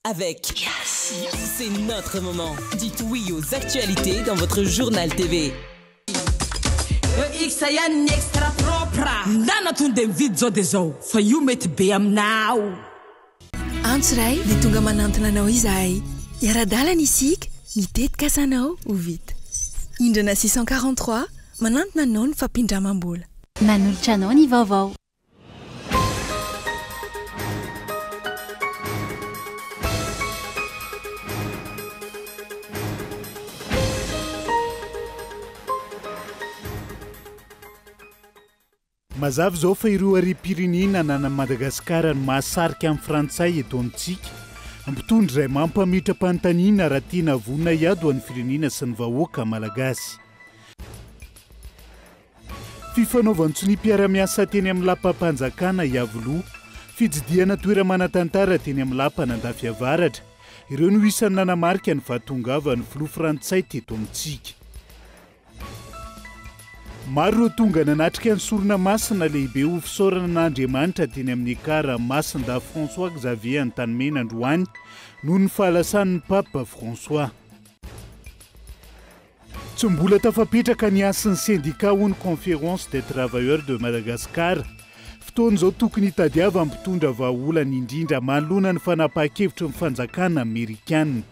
Avec C'est notre moment. Dites oui aux actualités dans votre journal TV. EX ihany ny extra propre. Ndana tonde mividy zao de zao fa io mety be aminao. Antso iray dia tonga manantona anao izahay. Hiara-dalana isika, ny tetikasanao ho vita. Indrana 643, manantona anao ny fampindramam-bola. Manolotra anao ny vaovao. Mazava izao fa ireo harem-pirenena ananan'i Madagasikara no mahasarika ny Frantsay eto amintsika. Mpitondra izay mampametra-panontaniana raha tena vonona hiady ho an'ny firenena sy ny vahoaka malagasy. Fifanaovan-tsonia mpiara-miasa teny amin'ny lapam-panjakana Iavoloha. Fitsidihana toera-manan-tantara teny amin'ny lapan'Andafiavaratra. Ireo no isan'ny nanamarika ny fahatongavan'ny filoha frantsay teto amintsika. Maro ireo tonga nanatrika ny sorona masina lehibe ho fisaorana an'Andriamanitra teny amin'ny Ekara Masindahy François Xavier Antanimena androany noho ny fahalasan'ny Papa François. Tsy mbola tafapetraka ny hasin'ny sendika hoy ny Conférence des Travailleurs de Madagascar. Fotoana izao tokony hitadiavan'ny mpitondra vahaolana indrindra manoloana ny fanapahan-kevitry ny fanjakana amerikana.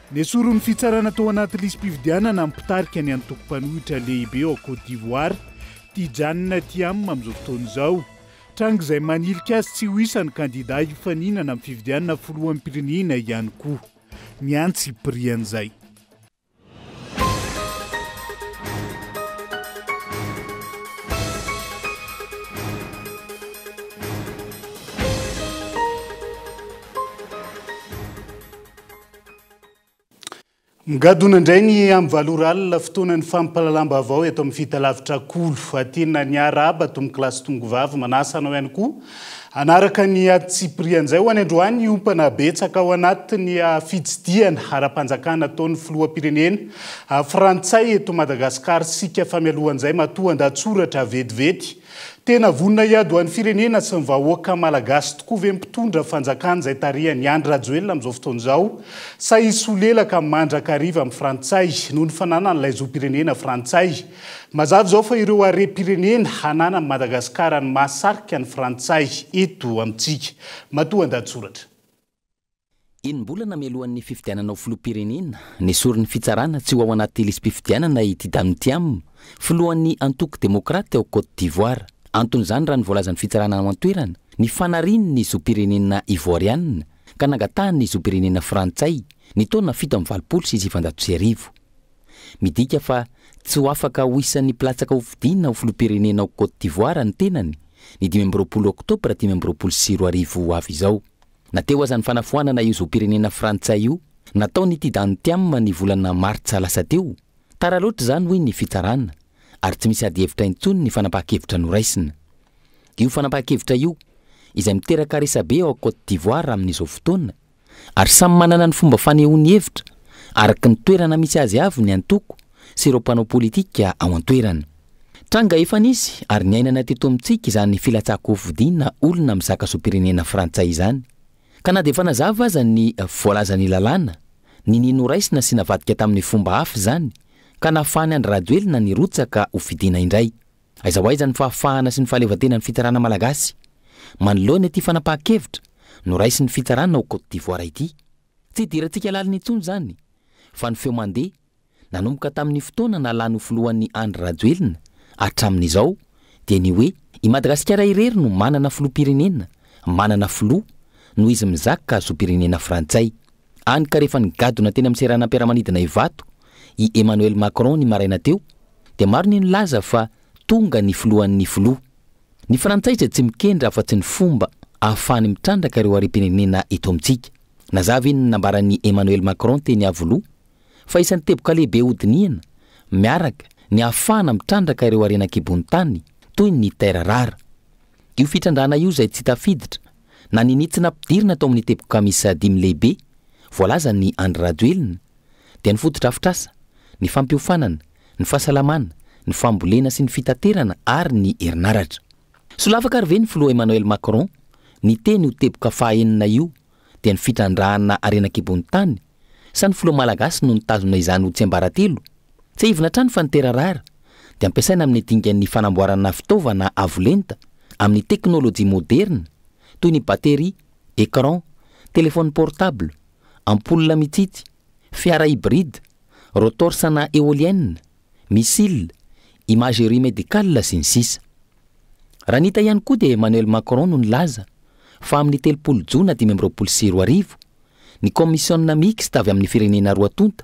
Nesorin'ny fitsarana tao anaty lisi-pifidianana ny mpitarika ny antoko mpanohitra lehibe ao Côte d'Ivoire, Tidjane Thiam amin'izao fotoana izao. Tranga izay manilika azy tsy ho isan'ny kandida hifaninana amin'ny fifidianana filoham-pirenena ihany koa. Ny antsipirian'izay. Migadona indray ny amin'ny valo ora alina, fotoanan'ny fampahalalam-baovao eto amin'ny fitalavitra Kolo. Tena niarahaba tompokolahy sy tompokovavy, manasa anao ihany koa hanaraka ny antsipirian'izay ho any androany. Hiompana betsaka ao anatin'ny fitsidihana ara-panjakana ataon'ny filoham-pirenena frantsay eto Madagasikara isika fa mialohan'izay matoa an-dahatsoratra vetivety. Tena vonona hiady ho an'ny firenena sy ny vahoaka malagasy tokoa ve ny mpitondra fanjakana izay tarihan'i Andry Rajoelina amin'izao fotoana izao sa hisolelaka mandrakariva amin'ny frantsay noho ny fananany ilay zom-pirenena frantsay? Mazava izao fa ireo harem-pirenena ananan'i Madagasikara no mahasarika ny frantsay eto amintsika. Matoa an-dahatsoratra. Enim-bolana mialohan'ny fifidianana ho filoham-pirenena, nesorin'ny fitsarana tsy ho ao anaty lisi-pifidianana i Tidjane Thiam, filohan'ny antoko Demokraty ao Côte d'Ivoire. Anton'izany raha ny voalazan'ny fitsarana ao an-toerana, ny fanariany ny zom-pirenena Ivoariana ka nangatahany ny zom-pirenena frantsay ny taona 1987. Midika fa tsy ho afaka ho isan'ny mpilatsaka hofidiana ho filoham-pirenena ao Côte d'Ivoire ny tenany ny 25 oktobra 2025 ho avy izao. Na teo aza ny fanafoanana io zom-pirenena frantsay io, nataon'i Tidjane Thiam ny volana martsa lasa teo, tara loatra izany hoy ny fitsarana, ary tsy misy adihevitra intsony ny fanapahan-kevitra noraisina. Io fanapahan-kevitra io, izay miteraka resabe ao Côte d'Ivoire amin'izao fotoana, ary samy manana ny fomba fanehoany hevitra araka ny toerana misy azy avy ny antoko sy ireo mpanao politika ao an-toerana. Tranga efa nisy ary niainana teto amintsika izany filatsahan-kofidina olona mizaka zom-pirenena frantsay izany. Ka na dia efa nazava aza ny voalazan'ny lalàna, ninia noraisina sy navadika tamin'ny fomba hafa izany ka nahafahan'i Andry Rajoelina nirotsaka ho fidiana indray. Aiza ho aiza ny fahafahana sy ny fahaleovantenan'ny fitsarana malagasy manoloana ity fanapahan-kevitra noraisin'ny fitsarana ao Côte d'Ivoire ity? Tsy idirantsika lalina intsony izany fa ny feo mandeha Nanomboka tamin'ny fotoana nalany ho filohan'i Andry Rajoelina hatramin'izao dia ny hoe i Madagasikara irery no manana filoham-pirenena, manana filoha, noho izy mizaka zom-pirenena frantsay. Hany ka rehefa nigadona teny amin'ny seranam-piaramanidina Ivato i Emmanuel Macron ny maraina teo dia maro ny nilaza fa tonga ny filohan'ny filoha. Ny frantsay izay tsy mikendry afa-tsy ny fomba ahafahany mitrandraka ireo harem-pirenena eto amintsika. Nazava iny ny nambaran'i Emmanuel Macron teny Iavoloha fa isan'ny teboka lehibe hodinihina miaraka ny hahafahana mitrandraka ireo harena an-kibon'ny tany toy ny terre rare. Io fitrandrahana io izay tsy tafiditra na ninia tsy nampidirina tao amin'ny teboka miisa dimy lehibe voalazan'i Andry Rajoelina dia ny fotodrafitrasa, ny fampiofanana, ny fahasalamana, ny fambolena sy ny fitaterana ary ny herinaratra. Solafaka ary ve ny filoha Emmanuel Macron? niteny io teboka fahaenina io dia ny fitrandrahana harena an-kibon'ny tany sa ny filoha malagasy no nitazona izany ho tsiambaratelo? Tsiahivina hatrany fa ny terre rare dia ampiasaina amin'ny dingan'ny fanamboarana fitaovana avo lenta amin'ny teknolojia moderina toy ny batterie, écran, téléphone portable, ampoule mitsitsy, fiara hybride, rotors ana éolienne, missile, imagerie médicale sy ny sisa. Raha ny hita ihany koa dia Emmanuel Macron no nilaza fa amin'ny 30 jona 2025 ny kaomisiona mixte avy amin'ny firenena roa tonta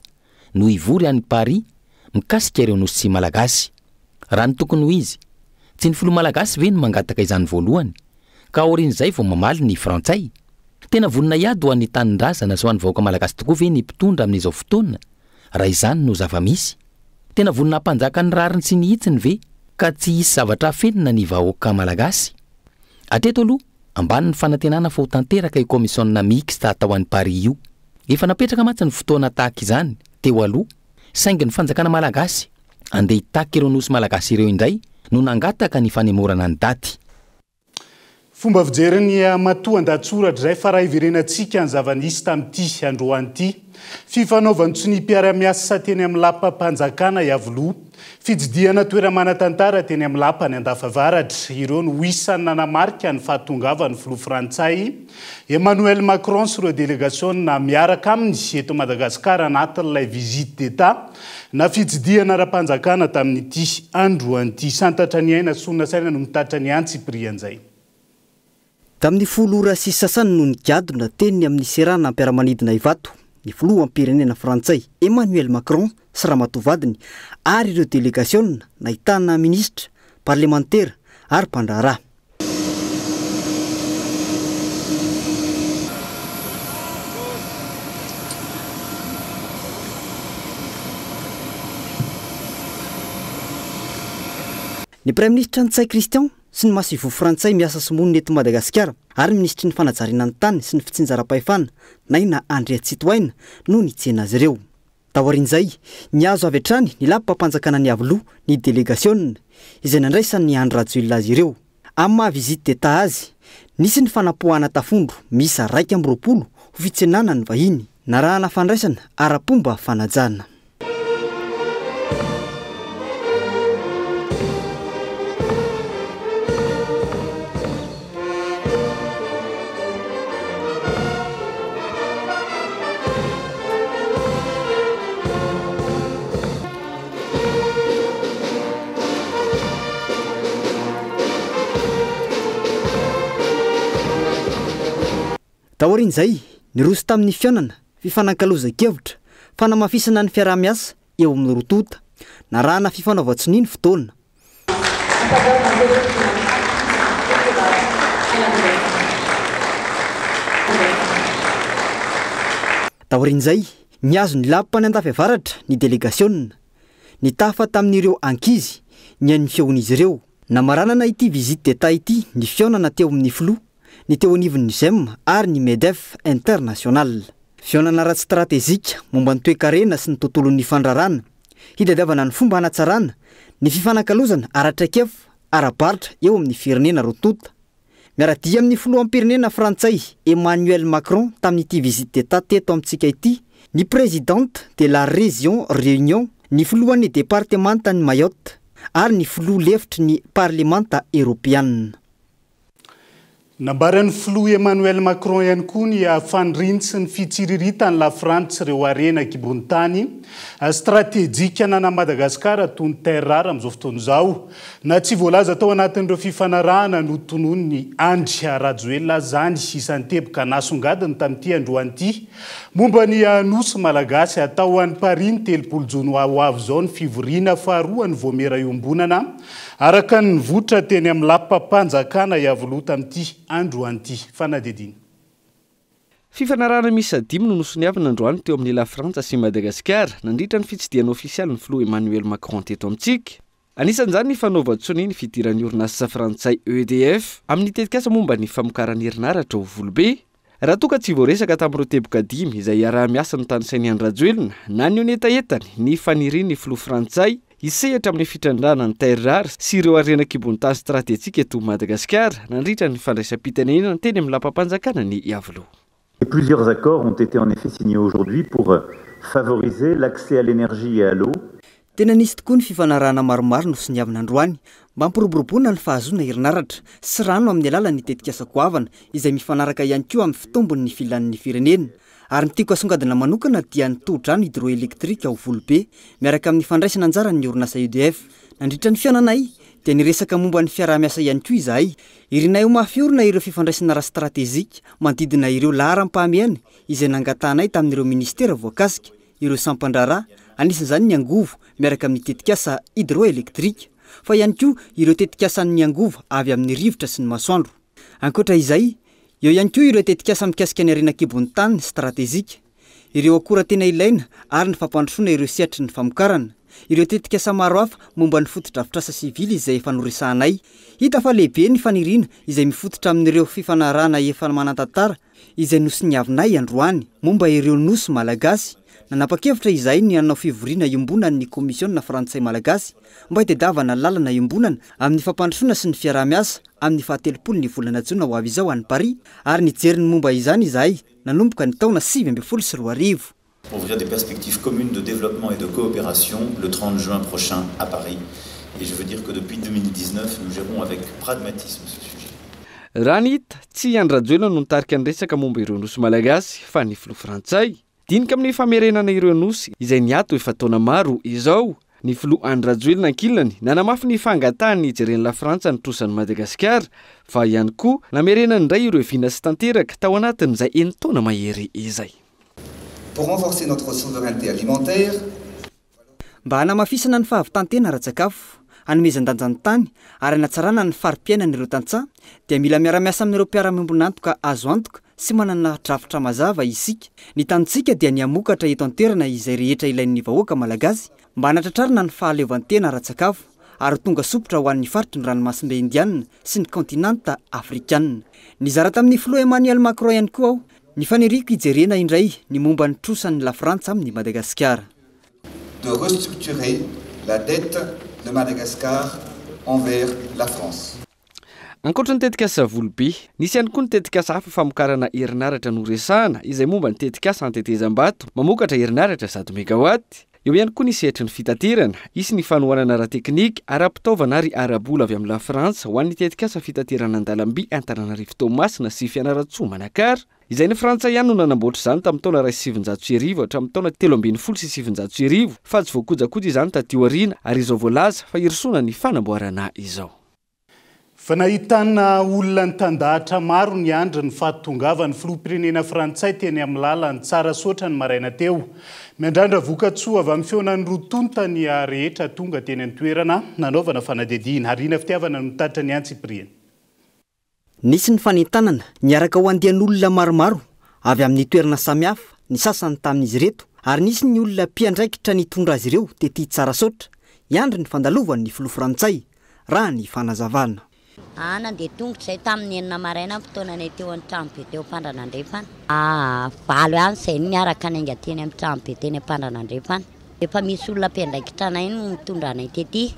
no hivory any Paris mikasika ireo nosy malagasy. Raha ny tokony ho izy, tsy ny filoha malagasy ve no mangataka izany voalohany, ka aorian'izay vao mamaly ny frantsay? Tena vonona hiady ho an'ny tanindrazana sy ho an'ny vahoaka malagasy tokoa ve ny mpitondra amin'izao fotoana raha izany no zava-misy? Tena vonona hampanjaka ny rariny sy ny hitsiny ve ka tsy hisy zavatra hafenina ny vahoaka malagasy? Hatreto aloha, ambany ny fanantenana fa ho tanteraka io kaomisiona mixte hatao any Paris io. Efa napetraka mantsy ny fotoana tahaka izany teo aloha, saingy ny fanjakana malagasy andeha hitaky ireo nosy malagasy ireo indray no nangataka ny fanemorana ny daty. Fomba fijerin'ny matoandahatsoratra izay fa raha hiverenantsika ny zava-nisy tamin'ity androany ity. Fifanaovan-tsonia mpiara-miasa teny amin'ny lapam-panjakana Iavoloha. Fitsidihana toera-manan-tantara teny amin'ny lapan'i Andafavaratra. Ireo no isan'ny nanamarika ny fahatongavan'ny filoha frantsay Emmanuel Macron sy ireo delegasiona miaraka aminy eto Madagasikara anatin'ilay visite d'Etat na fitsidihana ara-panjakana tamin'ity androany ity. Santatra ny aina, sonina saina no mitatitra ny antsipirian'izay. Tamin'ny folo ora sy sasany no nigadona teny amin'ny seranam-piaramanidina Ivato ny filoham-pirenena frantsay Emmanuel Macron sy ramatoa vadiny ary ireo delegasiona nahitana minisitra, parlemantera ary mpandraharaha. Ny Praiminisitra Ntsay Christian sy ny masoivoho frantsay miasa sy monina eto Madagasikara ary ny minisitry ny fanajariana ny tany sy ny fitsinjaram-pahefana Naina Andriatsitohaina no nitsena azy ireo. Taorian'izay, nihazo avy hatrany ny lapam-panjakana Iavoloha ny delegasiona, izay nandraisan'i Andry Rajoelina azy ireo. Amin'ny maha visite d'Etat azy, nisy ny fanapoahana tafondro miisa 21 ho fitsenana ny vahiny, narahana fandraisana ara-pomba fanajana. Taorian'izay, niroso tamin'ny fihaonana, fifanakalozan-kevitra, fanamafisana ny fiaraha-miasa eo amin'ny roa tonta. Narahana fifanaovan-tsonia ny fotoana. Taorian'izay, nihazo ny lapan'i Andafiavaratra ny delegasiona. Nitafa tamin'ireo ankizy, nihaino ny feon'izy ireo. Namaranana ity visite d'Etat ity ny fihaonana teo amin'ny filoha, ny teo anivon'ny Gem ary ny Medef International. Fihaonana ara-stratejika momba ny toekarena sy ny tontolon'ny fandrarana, hitadiavana ny fomba hanatsarana ny fifanakalozana ara-traikefa ara-barotra eo amin'ny firenena roa tonta. Miara-dia amin'ny filoham-pirenena frantsay Emmanuel Macron tamin'ity visite d'Etat teto amintsika ity ny Présidente de la Région Réunion, ny filohan'ny departemantan'i Mayotte ary ny filoha lefitry ny Parlemanta Eoropeanina. Nambaran'ny filoha Emmanuel Macron ihany koa ny faniriany sy ny fitsiriritan'i Lafrantsa ireo harena an-kibon'ny tany stratejika ananan'i Madagasikara toy ny terre rare amin'izao fotoana izao. Na tsy voalaza tao anatin'ireo fifanarahana notononin'i Andry Rajoelina aza izany, isan'ny teboka nasongadiny tamin'ity androany ity momba ny Nosy Malagasy hatao any Paris ny 30 jona ho avy izao ny fivoriana faharoan'ny Vaomiera Iombonana Araka ny nivoitra teny amin'ny lapam-panjakana Iavoloha tamin'ity androany ity fanadihadiana. Fifanarahana miisa dimy no nosoniavina androany teo amin'ny Lafrantsa sy Madagasikara nandritra ny fitsidihana ofisialy ny filoha Emmanuel Macron teto amintsika. Anisan'izany ny fanaovan-tsonia ny fidiran'ny orinasa frantsay EDF amin'ny tetikasa momba ny famokarana herinaratra ao Volobe. Raha toa ka tsy voaresaka tamin'ireo teboka dimy izay iaraha-miasa notanisain'i Andry Rajoelina na ny eo ny hetahetany ny fanirian'ny filoha frantsay. hisehatra amin'ny fitrandrahana ny terres rares sy ireo harena an-kibon'ny tany stratejika eto Madagasikara nandritra ny fandraisam-pitenenana teny amin'ny lapam-panjakana ny Iavoloha. Plusieurs accords ont été en effet signés aujourd'hui pour favoriser l'accès à l'énergie et à l'eau. Tena nisy tokoa ny fifanarahana maromaro nosoniavina androany mba hampiroboroboana ny fahazoana herinaratra sy rano amin'ny alalan'ny tetikasa goavana izay mifanaraka ihany koa amin'ny fitombon'ny filan'ny firenena. Ary ny tiako asongadina manokana dia ny tohodrano hydroélectrique ao Volobe miaraka amin'ny fandraisana anjaran'ny orinasa EDF. Nandritra ny fihaonanay dia niresaka momba ny fiaraha-miasa ihany koa izahay. Irinay ho mafy orina ireo fifandraisana ara-stratejika manodidina ireo laharam-pahamehana izay nangatahanay tamin'ireo ministera voakasika, ireo sampan-draharaha, anisan'izany ny angovo miaraka amin'ny tetikasa hydroélectrique, fa ihany koa ireo tetikasan'ny angovo avy amin'ny rivotra sy ny masoandro. Ankoatra izay, eo ihany koa ireo tetikasa mikasika ny harena an-kibon'ny tany stratejika, ireo akora tena ilaina ary ny fampandrosoana ireo sehatry ny famokarana, ireo tetikasa maro hafa momba ny fotodrafitrasa sivily izay efa noresahanay. Hita fa lehibe ny faniriana izay mifototra amin'ireo fifanarahana efa manan-tantara izay nosoniavinay androany momba ireo nosy malagasy. Nanapa-kevitra izahay ny hanao fivoriana iombonan'ny Komisiona frantsay malagasy mba hitadiavana lalana iombonana amin'ny fampandrosoana sy ny fiaraha-miasa amin'ny fahatelopolo ny volana jona ho avy izao any Paris, ary nijery ny momba izany izahay nanomboka ny taona 2019. Ouvrir des perspectives communes de développement et de coopération le 30 juin prochain à Paris. Et je veux dire que depuis 2019, nous gérons avec pragmatisme ce sujet. Raha ny hita, tsy Andry Rajoelina no nitarika ny resaka momba ireo nosy malagasy fa ny filoha frantsay. Dinika amin'ny famerenana ireo nosy izay niato efa taona maro izao. Ny filoha Andry Rajoelina ankilany nanamafy ny fangatahany hijeren'i La Frantsa ny trosan'i Madagasikara, fa ihany koa namerenany indray ireo vina sy tanteraka tao anatin'izay enin-taona mahery izay. Pour renforcer notre souveraineté alimentaire, Mba hanamafisana ny fahavitantena ara-tsakafo, hanomezan-danja ny tany ary hanatsarana ny fari-piainan'ireo tantsaha, dia mila miara-miasa amin'ireo mpiara-miombon'antoka azo antoka sy manana drafitra mazava isika. Ny tanjontsika dia ny hamokatra eto an-toerana izay rehetra ilain'ny vahoaka malagasy mba hanatratrarana ny fahaleovantena ara-tsakafo ary ho tonga sompitra ho an'ny faritry ny ranomasimbe Indianina sy ny kaontinanta Afrikanina. Nizara tamin'ny filoha Emmanuel Macron ihany koa aho ny faniriako hijerena indray ny momba ny trosan'ny La Frantsa amin'i Madagasikara. De restructurer la dette de Madagascar envers la France. Ankoatra ny tetikasa Volobe, nisy ihany koa ny tetikasa hafa famokarana herinaratra noresahana izay momba ny tetikasa Antetezambato mamokatra herinaratra 100 megawatt. Eo ihany koa ny sehatry ny fitaterana, hisy ny fanohanana ara-teknika, ara-pitaovana ary ara-bola avy amin'ny La Frantsa ho an'ny tetikasa fitaterana an-dalamby Antananarivo Toamasina sy Fianarantsoa Manakara, izay ny Frantsay ihany no nanamboatra izany tamin'ny taona 1901 hatramin'ny taona 1913, fa tsy voakojakoja izany taty aoriana ary izao voalaza fa hirosoana ny fanamboarana izao. Fa nahitana olona nitandahatra maro ny andro ny fahatongavan'ny filoham-pirenena frantsay teny amin'ny lalana Tsarasaotra ny maraina teo. Miandrandra vokatsoa avy amin'ny fihaonan'ny roa tonta ny rehetra tonga teny an-toerana nanaovana fanadihadiana. Harina Fitiavana no nitatitra ny antsipiriany. Nisy ny fanentanana niaraka ho andian'olona maromaro avy amin'ny toerana samihafa ny sasany tamin'izy ireto, ary nisy ny olona mpiandraikitra nitondra azy ireo tety Tsarasaotra hiandry ny fandalovan'ny filoha frantsay raha ny fanazavana. Nandeha tongotra izay tamin'ny 6 maraina fotoananay teo an-trano be teo Ampandrana Andrefana. 8 ihany izay no niaraka nainga teny amin'ny trano be teny Ampandrana Andrefana. Efa misy olona mpiandraikitra anay no nitondra anay tety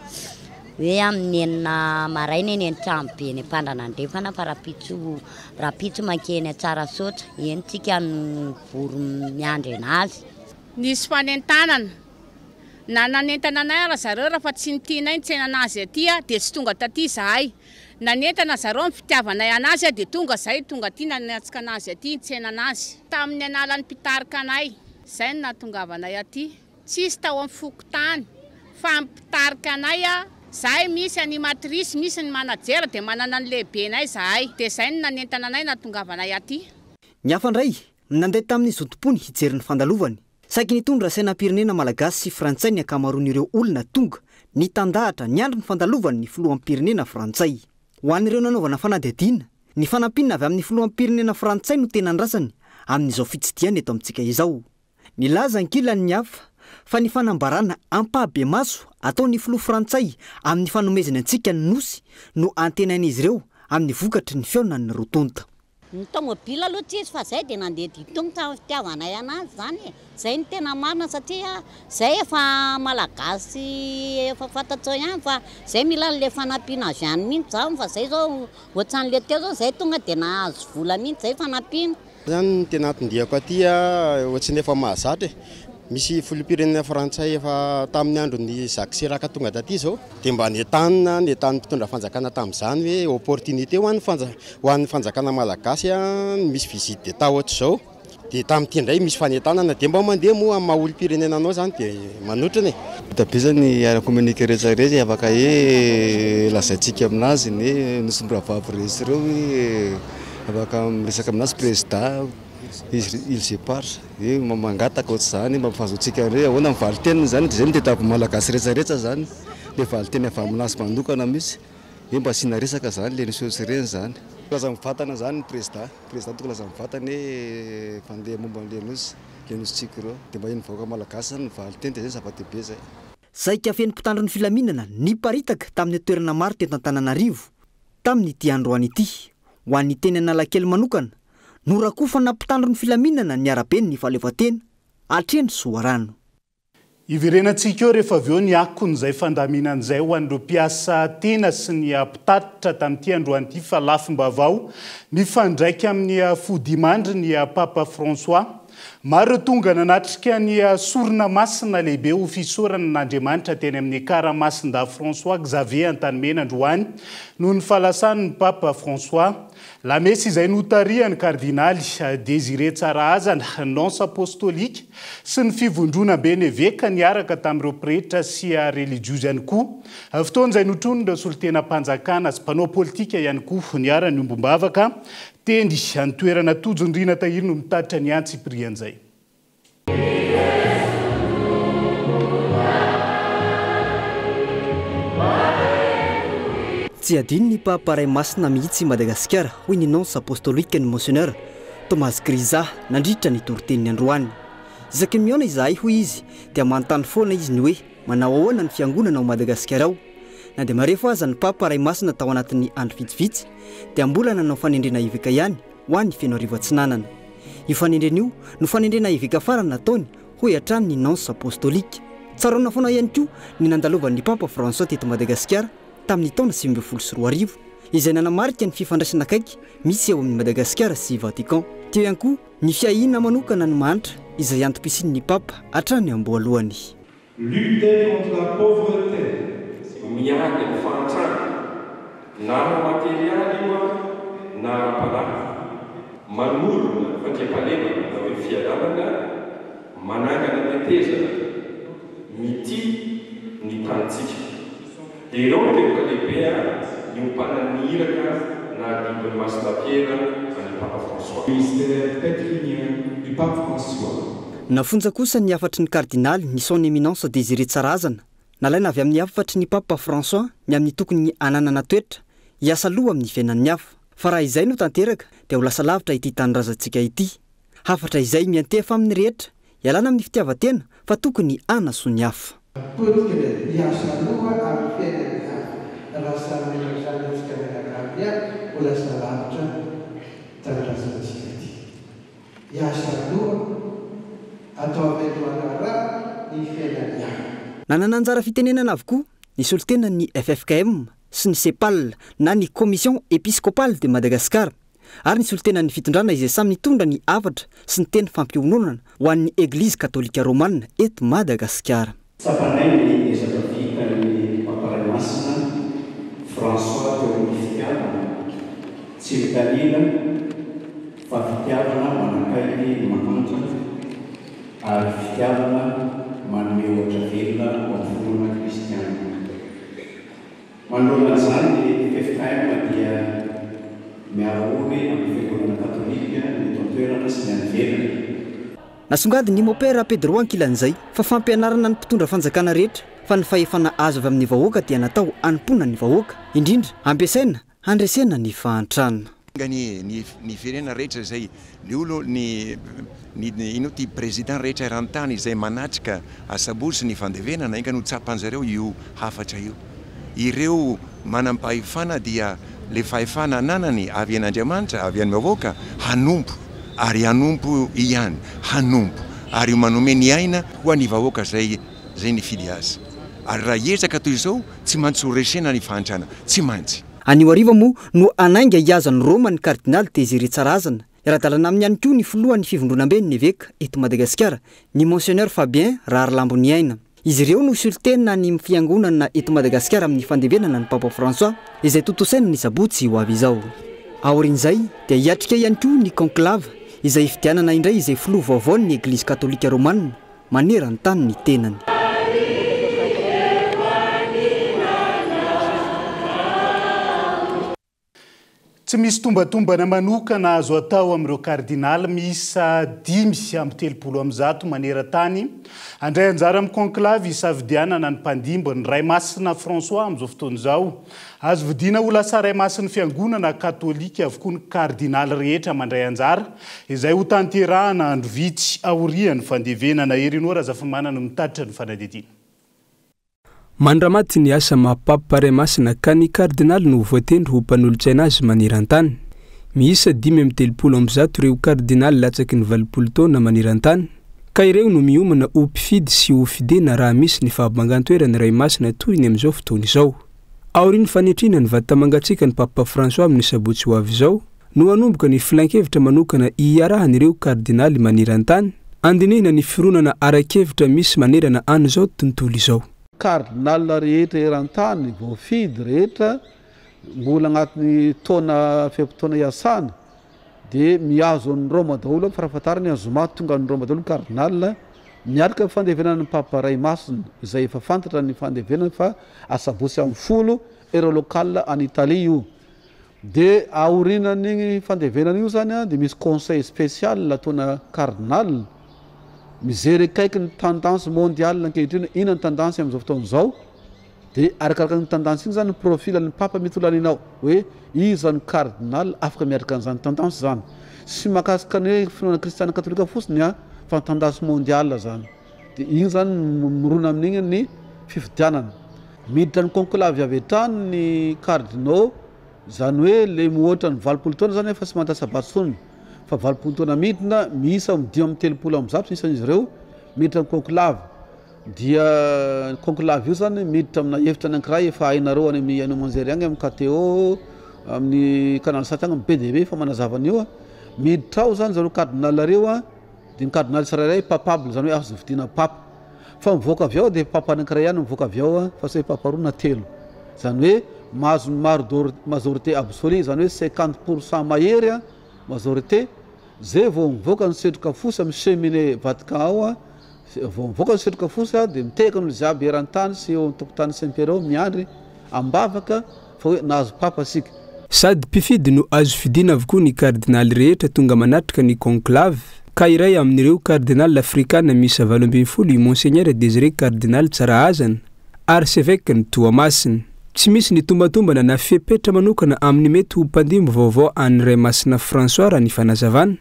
hoe amin'ny 6 maraina eny an-trano be eny Ampandrana Andrefana, fa rahampitso mankeny Tsarasaotra eny tsika no vory miandry anazy. Nisy fanentanana. Na nanentana anay ara zareo raha fa tsy nitianay ny tsena anazy aty dia tsy tonga taty izahay. Nanentana zareo amin'ny fitiavanay anazy dia tonga izahay, tonga aty nanatsika anazy aty ny tsena anazy. Tamin'ny alalan'ny mpitarika anay, izay no nahatongavanay aty. Tsisy tao amin'ny fokontany fa mpitarika anay, izahay misy animatrice, misy ny manager dia manana ny lehibenay izahay. Dia izay no nanentana anay nahatongavanay aty. Ny hafa indray, nandeha tamin'ny zotom-pony hijery ny fandalovany. Saiky nitondra sainam-pirenena malagasy sy frantsay ny ankamaroan'ireo olona tonga nitandahatra niandry ny fandalovan'ny filoham-pirenena frantsay. Ho an'ireo nanaovana fanadihadiana, ny fanampiana avy amin'ny filoham-pirenena frantsay no tena andrasany amin'izao fitsidihana eto amintsika izao. Nilaza ankilany ny hafa fa ny fanambarana ampahibemaso ataon'ny filoha frantsay amin'ny fanomezana antsika ny nosy no antenain'izy ireo amin'ny vokatry ny fihaonan'ny roa tonta. Ny tomobile aloha tsisy fa zay dia nandeha ditongotra amin'ny fitiavanay anazy zany e. Zay no tena marina satria zay efa malagasy efa fantatrao ihany fa zay mila an'le fanampiana avy any mihitsy zao fa zay zao ohatran'le teo zao zay tonga dia nahazo vola mihitsy zay fanampiana. Zany ny tena anton-diako aty ohatran'ny efa mahazatra e. Misy filoham-pirenena frantsay efa tamin'ny andron'ny Jacques Chirac tonga taty izao dia mba nentanina, nentanin'ny mpitondra fanjakana tamin'izany hoe opportunité ho an'ny fanja- ho an'ny fanjakana malagasy ny misy visite d'Etat ohatr'izao. Dia tamin'ity indray misy fanentanana dia mba mandeha moa amin'ny maha olom-pirenena anao izany dia manotrona e. Vita be zany ny ara-communiqué rehetra rehetra afaka hoe lazaintsika aminazy ny hoe nosy mirahavavy rehetra ireo hoe afaka miresaka aminazy prezida izy îles éparses hoe mangataka ohatr'izany mba fahazoantsika hoe ahoana ny valin-teniny zany dia zay no tadiavin'ny malagasy rehetra rehetra zany le valin-teny avy aminazy manokana mihitsy hoe mba asiana resaka zany le niseho sy ireny zany. Laza mivantana zany ny prezida. Président tokony laza mivantana hoe mpandeha momba an'le nosy, le nosintsika ireo. Dia mba henon'ny vahoaka malagasy zany ny valin-teny dia zay zava-dehibe zay. Saika feno mpitandro ny filaminana niparitaka tamin'ny toerana maro teto Antananarivo tamin'ity androany ity. Ho an'ny teny Analakely manokana, norakofana mpitandro ny filaminana ny araben'ny fahaleovantena hatreny Soarano. Hiverenantsika eo rehefa avy eo ny akon'izay fandaminana izay ho an'ireo mpiasa tena sy ny mpitatitra tamin'ity androany ity fa lafim-baovao mifandraika amin'ny fodimandry ny Papa François. Maro ireo tonga nanatrika ny sorona masina lehibe ho fisaorana an'Andriamanitra teny amin'ny Karamasindahy François Xavier Antanimena androany noho ny fahalasan'ny Papa François. Lamesa izay notarihan'ny Kardinaly Désiré Tsarahazana, Nonce Apostolique, sy ny Fivondronamben'ny Eveka niaraka tamin'ireo pretra sy relijiozy ihany koa. Fotoana izay notronin'ireo solontenam-panjakana sy mpanao politika ihany koa niara-niombom-bavaka teny an-toerana. Tojo Ndriana Tahiry no mitatitra ny antsipirian'izay. Tsy adino ny Papa Ray Masina mihitsy i Madagasikara, hoy ny Nonce Apostolique ny Monseigneur Thomas Griza nandritra ny toriteniny androany. Isaky ny mihaona izahay, hoy izy, dia manontany foana izy ny hoe manao ahoana ny fiangonana ao Madagasikara ao. Na dia marefo aza ny Papa Ray Masina tao anatin'ny andro vitsivitsy dia mbola nanao fanendrena eveka ihany ho an'i Fenoarivo Atsinanana. Io fanendrena io no fanendrena eveka farany nataony, hoy hatrany ny Nonce Apostolique. Tsaroana foana ihany koa ny nandalovan'ny Papa François teto Madagasikara tamin'ny taona 2019, izay nanamarika ny fifandraisana akaiky misy eo amin'i Madagasikara sy Vatican. Teo ihany koa ny fiahiana manokana ny mahantra izay antom-pisian'ny Papa hatrany am-boalohany. Lutter contre la pauvreté. Miady amin'ny fahantrana, na ara-materialy io na ara-panahy. Manorina fandriampahalemana na hoe fiadanana, manangana tetezana, mitia ny tanintsika. Dia ireo no teboka lehibe niompanan'ny iraka nahadimbin'i Masina Piera an'i Papa François. Ministère pétrinien du Pape François. Nafonja kosa ny hafatry ny kardinaly ny Son Eminence Désiré Tsarahazana, nalaina avy amin'ny hafatry ny Papa François ny amin'ny tokony hananana toetra hiasa loha amin'ny fiainan'ny hafa. Fa raha izay no tanteraka dia ho lasa lavitra ity tanindrazantsika ity. Hafatra izay miantefa amin'ny rehetra, ialana amin'ny fitiavan-tena fa tokony hanasoa ny hafa. Potika ilay hiasa loha amin'ny fiainan'ny hafa. Raha samy manao izany antsika mianakavy ihany ho lasa lavitra tanindrazantsika ity. Hiasa loha, atao vaindohan-draharaha ny fiainan'ny hafa. Nanana anjara fitenenana avokoa ny solontenan'ny ffkm sy ny Cepal na ny Commission Episcopale de Madagascar ary ny solontenan'ny fitondrana izay samy nitondra ny hafatra sy ny teny fampiononana ho an'ny Eglizy Katolika Romana eto Madagasikara. Tsapanay ny ezaka vitan'ny Papa Ray Masina François teo amin'ny fitiavana, tsy mitanila fa fitiavana manakaiky ny mahantra ary fitiavana manome ohatra velona ao amin'ny finoana kristiana. Manoloana an'izany, ny ffkm dia miara-ory amin'ny Fiangonana Katolika ny eto an-toerana sy ny any ivelany. Nasongadin'i Mopera Pedro ankilan'izay fa fampianarana ny mpitondra fanjakana rehetra fa ny fahefana azo avy amin'ny vahoaka dia natao hanompoana ny vahoaka, indrindra ampiasaina handresena ny fahantrana. Enga anie ny ny firenena rehetra izay ny olo ny ny ino ty président rehetra eran-tany izay manatrika asabotsy ny fandevenana enga no tsapan'zareo io hafatra io. Ireo manam-pahefana dia le fahefana ananany avy an'Andriamanitra, avy any vahoaka, hanompo ary hanompo ihany, hanompo ary manome ny aina ho an'ny vahoaka zay zay nifidy azy. Ary raha hiezaka toy izao, tsy maintsy ho resena ny fahantrana, tsy maintsy. Anio hariva moa no hanainga hihazo an'i Roma ny kardinaly Désiré Tsarahazana. Hiara-dalana aminy ihany koa ny filohan'ny fivondronamben'ny eveka eto Madagasikara, ny Monseigneur Fabien Raharilamboniaina. Izy ireo no solontena ny fiangonana eto Madagasikara amin'ny fandevenana ny Papa François, izay tontosaina ny sabotsy ho avy izao. Aorian'izay dia hiatrika ihany koa ny conclave, izay hifidianana indray izay filoha vaovaon'ny Eglizy Katolika Romana maneran-tany ny tenany. Tsy misy tombatombana manokana azo atao amin'ireo kardinaly miisa 135 maneran-tany handray anjara amin'ny conclave hisafidianana ny mpandimby ny Ray Masina François amin'izao fotoana izao. Azo vidiana ho lasa Ray Masin'ny Fiangonana Katolika avokoa ny kardinaly rehetra mandray anjara, izay hotanterahana andro vitsy aorian'ny fandevenana. Herinoa Razafimanana no mitatitra ny fanadihadiana. Mandramaty ny asa maha Papa Ray Masina ka ny Kardinaly no voatendry ho mpanolotsaina azy maneran-tany. Miisa 135 ireo Kardinaly latsaky ny 80 taona maneran-tany, ka ireo no miomana ho mpifidy sy ho fidina raha misy ny fahabangan-toeran'ny Ray Masina toy ny amin'izao fotoana izao. Aorian'ny fanetriana ny vata-mangatsiakan'ny Papa François amin'ny sabotsy ho avy izao, no hanomboka ny filankevitra manokana iarahan'ireo kardinaly maneran-tany, handinihina ny fironana ara-kevitra misy manerana an'izao tontolo izao. Kardinal rehetra eran-tany, voafidy rehetra, mbola agnatin'ny taona fe-potoana iasana, dia mihazo an'i Roma daholo, farafahatarany amin'ny zoma tonga any Roma daholo ny kardinal, miaraka amin'ny fandevenana ny Papa Ray Masina, izay efa fantatra ny fandevenana fa asabotsy amin'ny 10 heure locale any Italie io. Dia aorinan'igny fandevenana io zany dia misy conseil spécial ataona cardinal mijery akaiky ny tendance mondiale ankehitriny, inona ny tendance amin'izao fotoana izao, dia arakaraka ny tendance iny zany ny profil ny papa mety ho lanianao hoe iza no cardinal afaka miaraka an'izany tendance zany, tsy mahakasika ny hoe finoana kristiana katolika fotsiny an, fa ny tendance mondiale zany, dia iny zany mirona amin'igny ny fifidianana. Miditra ny conclave avy hatrany ny cardinaux, izany hoe le mihoatra ny 80 taona zany efa tsy mandatsa-bato intsony fa 80 taona midina, miisa 135 ny isan'izy ireo miditra ny conclave. Dia ny conclave io zany miditra amina efitra anankiray efa hainareo any amin'ny haino aman-jery agny, amin'ny KTO, amin'ny canal sat agny, be dia be efa manazava an'io. Miditra ao zany zareo cardinal reo dia ny cardinal tsirairay papable, izany hoe azo vidiana papa. Fa mivoaka avy ao dia papa anankiray ihany mivoaka avy ao fa tsy hoe papa roa na telo. Izany hoe mahazo ny maro majorité absolue, izany hoe 50% mahery majorité, zay vao mivoaka ny setroka fotsy amin'ny cheminée Vatican ao, vao mivoaka ny setroka fotsy dia mitehaka ny olo jiaby eran-tany sy eo an-tokotany Saint Pierre ao miandry am-bavaka fa hoe nahazo papa isika. Sady mpifidy no azo fidiana avokoa ny kardinaly rehetra tonga manatrika ny conclave, ka iray amin'ireo kardinaly afrikana miisa 18 i Monseigneur Désiré Kardinaly Tsarahazana, Arseveken'i Toamasina. Tsy misy ny tombatombana na fepetra manokana amin'ny mety ho mpandimby vaovao an'ny Ray Masina François raha ny fanazavana.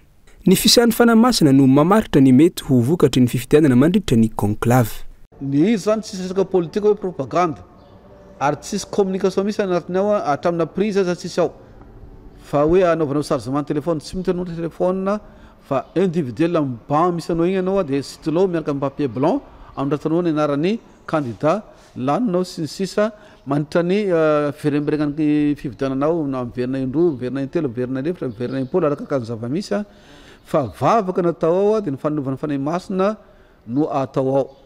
Ny fisian'ny Fanahy Masina no mamaritra ny mety ho vokatry ny fifidianana mandritra ny conclave. Ny izy zany tsisy resaka politika hoe propagande ary tsisy communication mihitsy anatiny ao hatramina prise aza tsisy ao fa hoe anaovanao chargement telephone tsy mety anao telephone fa individuel amin'ny banc misy anao igny anao dia stylo miaraka amin'ny papier blanc anoratanao ny anaran'ny candidat laninao sy ny sisa Mandritra ny fiverimberenan'ny fifidianana ao, na miverina indroa, miverina intelo, miverina inefatra, miverina impolo, arakaraka ny zava-misy, fa vavaka no atao ao dia ny fanolovan'ny Fanahy Masina no atao ao.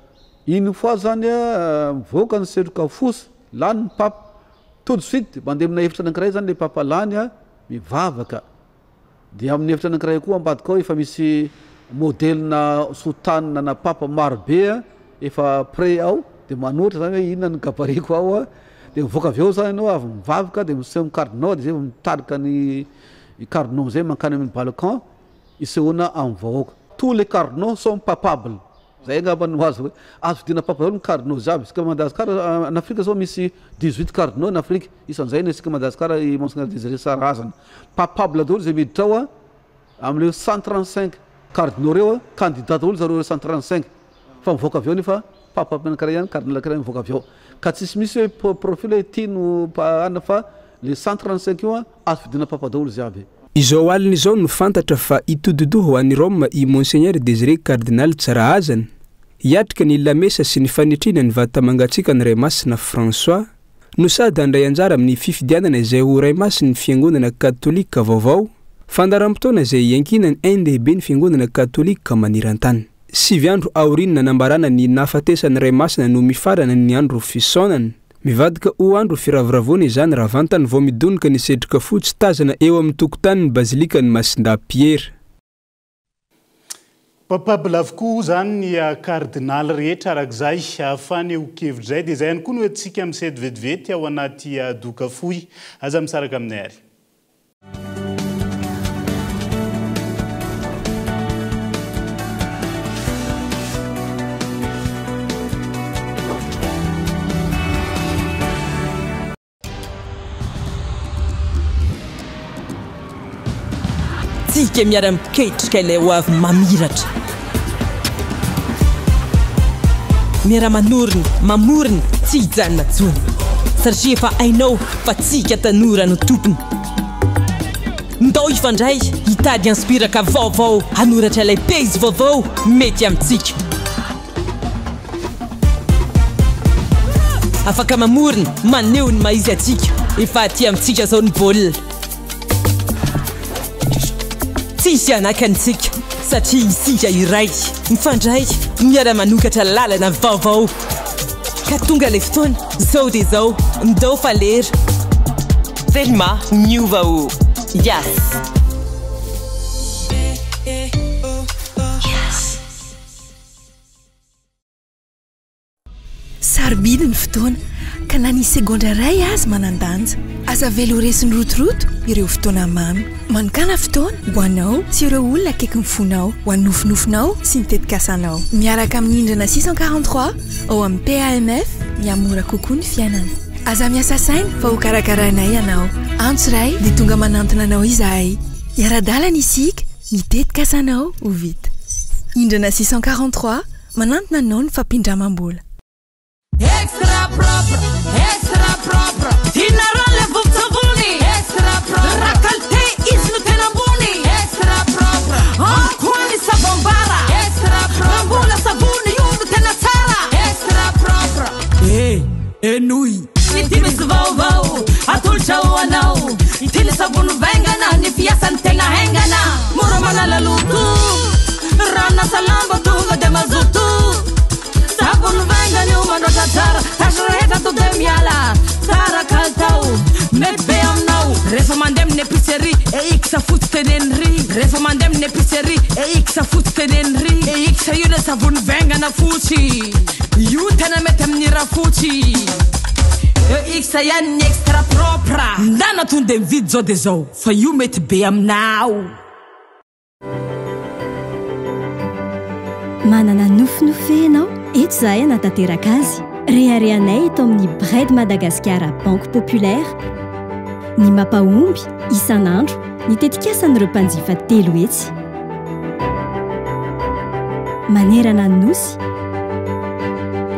Une fois zany mivoaka ny setroka fotsy, lany ny Papa, tout de suite mandeha amina efitra anankiray zany le Papa lany, mivavaka. Dia amin'ny efitra anankiray koa ambadika ao efa misy modèle-na soutane na papa maro be efa prêt ao dia manoatra zany hoe inona ny gabarit-ko ao dia mivoaka avy ao zany ianao avy mivavaka dia miseho amin'ny cardinaux dia zay vao mitarika ny cardinaux amizay mankany amin'ny balcon hisehoana amin'ny vahoaka. Tous les cardinaux sont papables. Zay angamba no azo hoe azo vidiana papa daholo ny cardinaux jiaby. Isika Madagascar en Afrique zao misy 18 cardinaux en Afrique. Isan'izay ny antsika Madagascar i Monseigneur Désiré Tsarahazana. Papable daholo izay miditra ao amin'ireo 135 cardinaux ireo, candidat daholo zareo ireo 135. Fa mivoaka avy ao nefa papa anankiray ihany, cardinal anankiray mivoaka avy ao. Ka tsisy misy hoe profil hoe ity no anona fa Le 135 io azo fidina papa daholo jiaby. Izao alina izao no fantatra fa hitodi-doha ho any Roma i Monseigneur Désiré Cardinal Tsarahazana, hiatrika ny lamesa sy ny fanetrena ny vata mangatsiaka ny Ray Masina François, no sady handray anjara amin'ny fifidianana izay ho Ray Masin'ny Fiangonana Katolika vaovao, fandaharam-potoana izay iankinan'ny ain-dehiben'ny Fiangonana Katolika maneran-tany. Sivy andro aorian'ny nanambarana ny nahafatesan'ny Ray Masina no mifarana ny andro fisaonana. Mivadika ho andro firavoravoana izany raha vantany vao midonoka ny setroka fotsy tazana eo amin'ny tokotanin'ny Bazilikan'i Masindahy Piera. Papable avokoa izany ny kardinaly rehetra araka izay fanehoan-kevitra izay. Dia izay ihany koa no entintsika misety vetivety ao anaty doka fohy. Aza misaraka aminay ary. Tsika miara-miketrika ilay ho avy mamiratra. Miara-manorina, mamorona, tsy hijanona intsony. Satria efa hainao fa tsika tanora no tompony. Ndao hifandray, hitady inspiraka vaovao, hanoratra ilay pejy vaovao mety amintsika. Afaka mamorona, maneho ny maha izy antsika. Efa aty amintsika izao ny baolina. Tsisy hanaka antsika satria isika iray, mifandray, miara-manokatra lalana vaovao. Ka tonga ilay fotoana, zao dia zao, ndao fa lera. Telma miova o! Yas! Sarobidy ny fotoana, ka na ny segondra iray aza manan-danja. Aza avela ho resin'ny rotoroto ireo fotoana mamy. Manokàna fotoana ho anao sy ireo olona akaikin'ny fonao, ho an'ny nofinofinao sy ny tetikasanao. Miaraka amin'ny Indrana 643 ao amin'ny PAMF, mihamora kokoa ny fiainana. Aza miasa saina fa hokarakarainay ianao. Antso iray dia tonga manantona anao izahay. Hiara-dalana isika, ny tetikasanao ho vita. Indrana 643, Manantona anao ny fampindramam-bola. Extra propre, extra propre, tianareo le vovon-tsavony. Extra propre, raha qualité izy no tena ambony. Extra propre, ao koa ny savon-bara. Extra propre, raha mbola savony io no tena tsara. Extra propre. Eh, henoy. Ity misy vaovao atolotra ho anao. Ity ny savony vaingana, ny fiasany tena haingana. Mora manala loto, ranasa lamba tonga dia mazoto. Savony vaingana io mandratra tsara, tasy rehetra to dia miala. Tsara kalitao, mety be aminao. Rehefa mandeha amin'ny épicerie, EX fotsy teneno ry. Rehefa mandeha amin'ny épicerie, EX fotsy teneno ry. EX io ilay savony vaingana fotsy. Io tena mety amin'ny rafotsy. EX ihany ny extra propre. Ndana tonde mividy zao de zao fa io mety be aminao. Manana nofinofy ve ianao? Eto izahay hanatanteraka azy. Reharehanay eto amin'ny Bred Madagasikara Banque Populaire ny mampahomby isan'andro ny tetikasan'ireo mpanjifa 300. Manerana ny Nosy,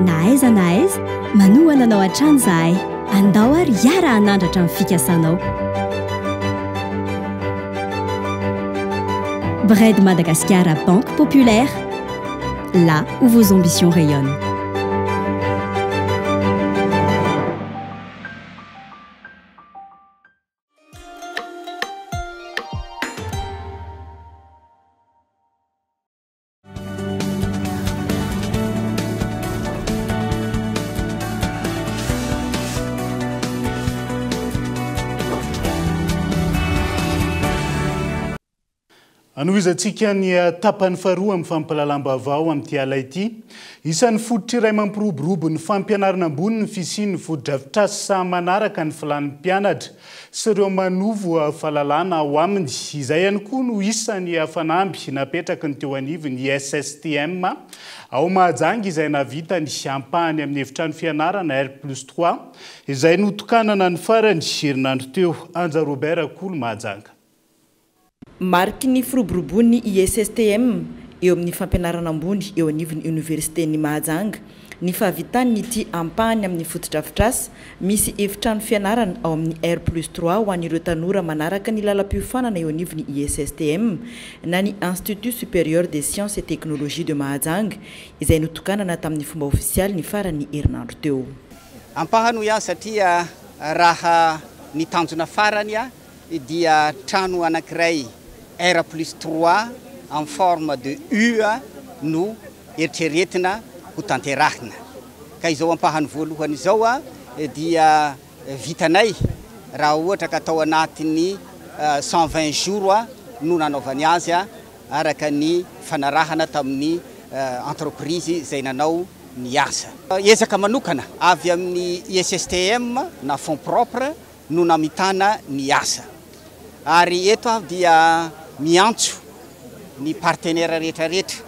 na aiza na aiza, manohana anao hatrany izahay. Andao ary hiara-hanandratra ny fikasanao. Bred Madagasikara Banque Populaire, là où vos ambitions rayonnent. Anohizantsika ny tapany faharoa amin'ny fampahalalam-baovao amin'ity ala ity. Isan'ny fototra iray mampiroborobo ny fampianarana ambony ny fisian'ny fotodrafitrasa manaraka ny filàn'ny mpianatra sy ireo manovo fahalalana ao aminy. Izay ihany koa no isan'ny fanamby napetraky ny teo anivon'ny SSTM ao Mahajanga izay nahavita ny ampahany amin'ny efitrano fianarana R plus trois izay notokanana ny farany herinandro teo. Anja Robert Kolo Mahajanga. Mariky ny firoboroboan'ny ISSTM eo amin'ny fampianarana ambony eo anivon'ny Oniversiten'i Mahajanga. ny fahavitan'ity ampahany amin'ny fotodrafitrasa misy efitrano fianarana ao amin'ny R plus trois ho an'ireo tanora manaraka ny lalam-piofanana eo anivon'ny ISSTM na ny Institut Supérieur des Sciences et Technologies de Mahajanga izay notokanana tamin'ny fomba ofisialy ny faran'ny herinandro teo. Ampahany hoy aho satria raha ny tanjona farany dia trano anankiray R plus trois en forme de U no eritreretina ho tanterahina. Ka izao ampahany voalohany izao dia vitanay raha ohatra ka tao anatin'ny 120 jours no nanaovany azy araka ny fanarahana tamin'ny entreprise izay nanao ny asa. Ezaka manokana avy amin'ny ISSTM na fonds propre no namitana ny asa. Ary eto aho dia miantso ny partenaires rehetra rehetra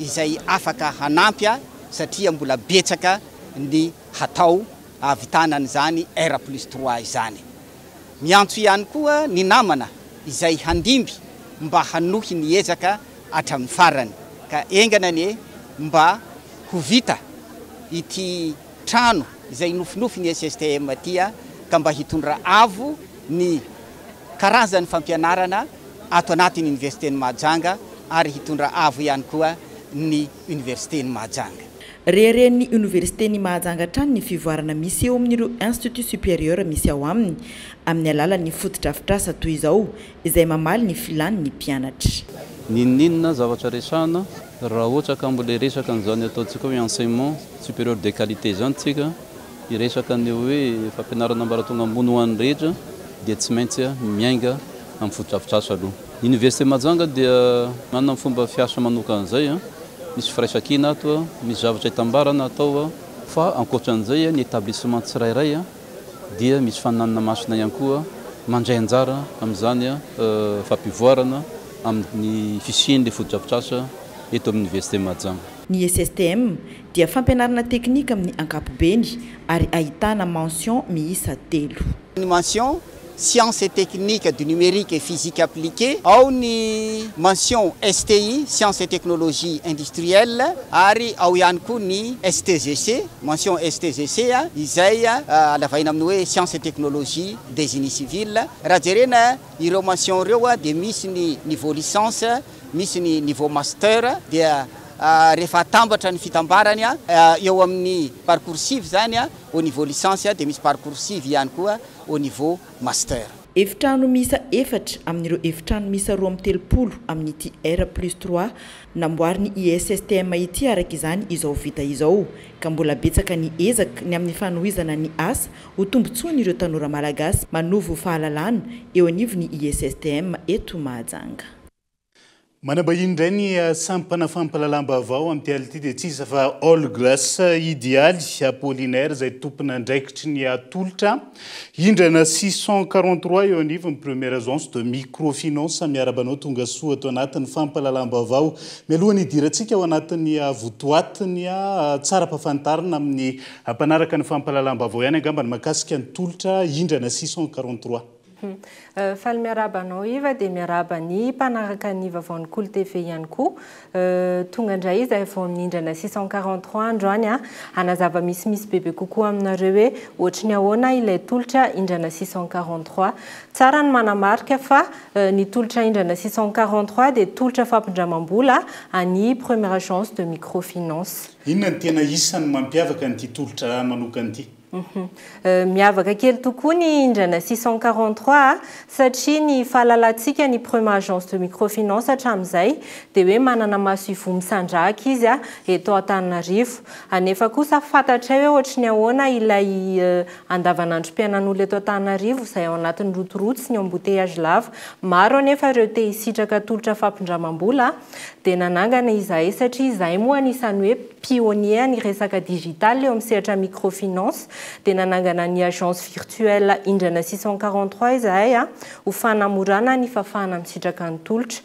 izay afaka hanampy ahy satria mbola betsaka ny hatao hahavitana an'izany R plus trois izany. Miantso ihany koa ny namana izay handimby mba hanohy ny ezaka hatramin'ny farany ka engana anie mba ho vita ity trano izay nofinofy ny SSTM ity ka mba hitondra avo ny karazan'ny fampianarana ato anatin'ny Oniversiten'i Mahajanga ary hitondra avo ihany koa ny Oniversiten'i Mahajanga. Reharehan'ny Oniversiten'i Mahajanga hatrany ny fivoarana misy eo amin'ireo Institut Supérieur misy ao aminy, amin'ny alalan'ny fotodrafitrasa toy izao izay mamaly ny filan'ny mpianatra. N'inon'inona zavatra resahana, raha ohatra ka mbola hiresaka an'izany ataontsika hoe enseignement supérieur de qualité izany tsika, hiresaka ny hoe fampianarana ambaratonga ambony ho an'ny rehetra dia tsy maintsy miainga amin'ny fotodrafitrasa aloha. Ny Université Mahajanga dia manana ny fomba fiasa manokana izay, misy firaisankina ato, misy zavatra itambarana atao fa ankoatran'izay ny établissement tsirairay dia misy faninanana masina ihany koa mandray anjara amin'izany fampivoarana amin'ny fisian'ilay fotodrafitrasa eto amin'ny Université Mahajanga. Ny SSTM dia fampianarana teknika amin'ny ankapobeny ary ahitana mention miisa telo. Ny mention Sciences et techniques du numérique et physique appliquée, ao ny mention STI, Sciences et technologies industrielles, ary ao ihany koa ny STGC, mention STGC, izay halavaina amin'ny hoe Sciences et technologies des génie civil. Raha jerena ireo mention ireo dia misy ny niveau licence, misy ny niveau master, dia rehefa atambatra ny fitambarany eo amin'ny parcours sivy izany au niveau licence dia misy parcours sivy ihany koa au niveau master. Efitrano miisa efatra amin'ireo efitrano miisa 32 amin'ity R plus trois namboarin'ny ISSTM ity araka izany izao vita izao ka mbola betsaka ny ezaka ny amin'ny fanohizana ny asa ho tombontsoan'ireo tanora malagasy manovo fahalalana eo anivon'ny ISSTM eto Mahajanga. Manambahiny indray ny sampana fampahalalam-baovao amin'ity alina ity dia tsy iza fa All Glass Idealy Apollinaire izay tompon'andraikitry ny atolotra indrana 643 eo anivon'ny Première Agence de Microfinance. Miarahaba anao tonga soa ato anatin'ny fampahalalam-baovao. Mialohan'ny hidirantsika ao anatin'ny votoatiny, tsara ampahafantarina amin'ny mpanaraka ny fampahalalam-baovao ihany angamba ny mahakasika ny tolotra indrana 643. Faly miarahaba anao Iva dia miarahaba ny mpanaraka ny vaovaon'ny Kolo TV ihany koa. Tonga indray izahay vao minindrana 643 androany hanazava misimisy bebe kokoa aminareo hoe ohatry ny ahoana ilay tolotra indrana 643. Tsara ny manamarika fa ny tolotra indrana 643 dia tolotra fampindramam-bola an'ny Première Agence de Microfinance. Inona no tena isan'ny mampiavaka an'ity tolotra manokana ity? Miavaka kely tokoa ny indrana 643 satria ny fahalalantsika ny Prema Agence de Microfinance hatramin'izay dia hoe manana masoivoho misandrahaka izy eto Antananarivo. Anefa kosa fantatray hoe ohatry ny ahoana ilay andavanandrom-piainan'olona eto Antananarivo izay ao anatin'ny rotoroto sy ny embouteillage lava. Maro anefa ireo te hisitraka tolotra fampindramam-bola dia nanangana izahay satria izahay moa anisan'ny hoe pionnier ny resaka digital eo amin'ny sehatra microfinance dia nanangana ny agence virtuelle Indrana 643 izahay ho fanamorana ny fahafahana misitraka ny tolotra.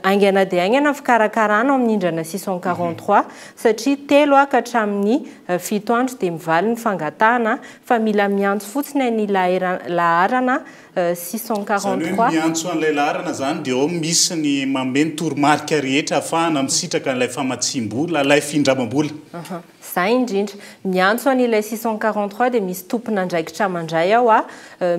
Haingana dia haingana ny fikarakarana ao amin'ny Indrana 643 satria telo ka hatramin'ny fito andro dia mivaly ny fangatahana fa mila miantso fotsiny ny laharana Izany hoe 643. miantso an'ilay laharana izany dia ao misy ny manome ny toromarika rehetra ahafahana misitraka an'ilay famatsiam-bola, ilay findramam-bola. Zay indrindra. Miantso an'ilay 643 dia misy tompon'andraikitra mandray ao a,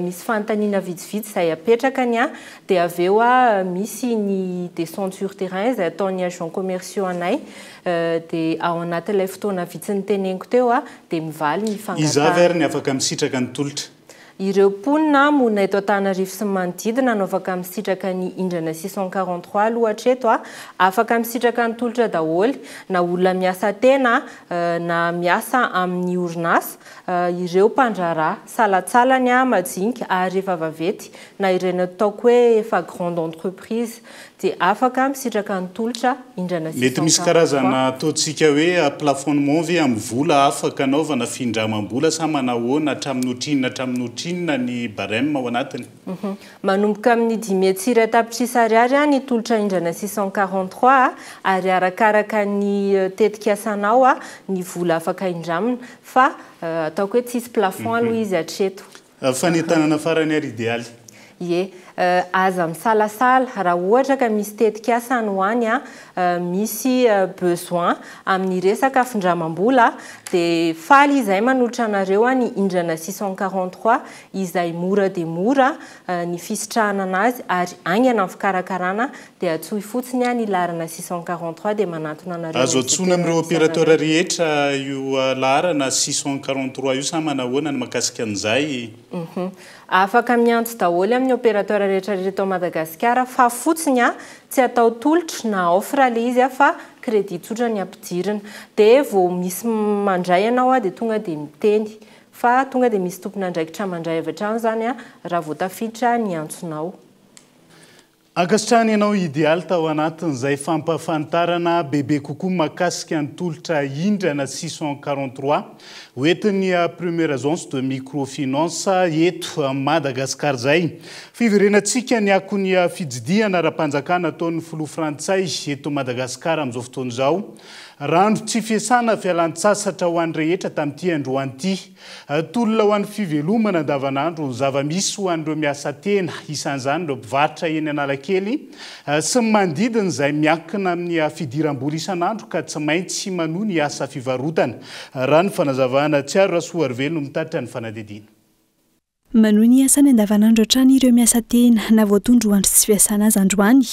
misy fanontaniana vitsivitsy izay apetrakany a, dia avy eo a misy ny descente sur terrain izay ataon'ny agents commerciaux anay, dia ao anatin'ilay fotoana vitsy niteneniko teo a dia mivaly ny Iza avy fangatahana. ary ny afaka misitraka ny tolotra? Ireo mponina monina eto Antananarivo sy ny manodidina no afaka misitraka ny indrana 643 aloha hatreto. Afaka misitraka ny tolotra daholo na olona miasa tena na miasa amin'ny orinasa, ireo mpandraharaha salantsalany, majinika ary efa vaventy na ireny ataoko hoe efa grande entreprise dia afaka misitraka ny tolotra indrana Mety misy 643. karazana ataontsika hoe plafonnement ve amin'ny vola afaka anaovana findramam-bola sa manahoana hatramin'ny ohatrinona hatramin'ny ohatrinona ny barème ao anatiny? Manomboka amin'ny 500 tapitrisa ariary ny tolotra indrana 643 ary arakaraka ny tetikasanao ny vola afaka indramina fa ataoko hoe tsisy plafond aloha izy hatreto. Fanentanana farany ary Idealy. Ie, aza misalasala raha ohatra ka misy tetikasa any ho any a misy besoin amin'ny resaka findramam-bola dia faly izay manolotra anareo ny indrana 643 izay mora dia mora ny fisitrahana anazy ary haingana ny fikarakarana dia antsoy fotsiny ny laharana 643 dia manatona anareo. Azo antsoina amin'ireo opérateur rehetra io laharana 643 io sa manahoana ny mahakasika an'izay? Afaka miantso daholo amin'ny opérateur rehetra rehetra eto Madagasikara fa fotsiny a tsy atao tolotra na offre le izy a fa crédit tsotra ny ampidirina dia vao misy mandray ianao a dia tonga dia miteny fa tonga dia misy tompon'andraikitra mandray avy hatrany zany a raha vao tafiditra ny antsonao. Ankasitrahana ianao Idealy tao anatin'izay fampahafantarana bebe kokoa mahakasika ny tolotra indrana 643 hoentin'ny première agence de microfinance eto Madagasikara izay. Fiverenantsika ny akon'ny fitsidihana ara-panjakana ataon'ny filoha frantsay eto Madagasikara amin'izao fotoana izao. Rano tsy fiasana fialan-tsasatra ho an'ny rehetra tamin'ity androany ity. Tolona ho an'ny fivelomana andavanandro ny zava-misy ho an'ireo miasa tena, isan'izany ireo mpivarotra eny Analakely sy ny manodidina izay miankina amin'ny fidiram-bola isan'andro ka tsy maintsy manohy ny asa fivarotana. Raha ny fanazavana Tsiaro Rasoarivelo no mitatitra ny fanadihadiana. Manohy ny asany andavanandro hatrany ireo miasa tena na voatondro andro tsy fiasana azy androany.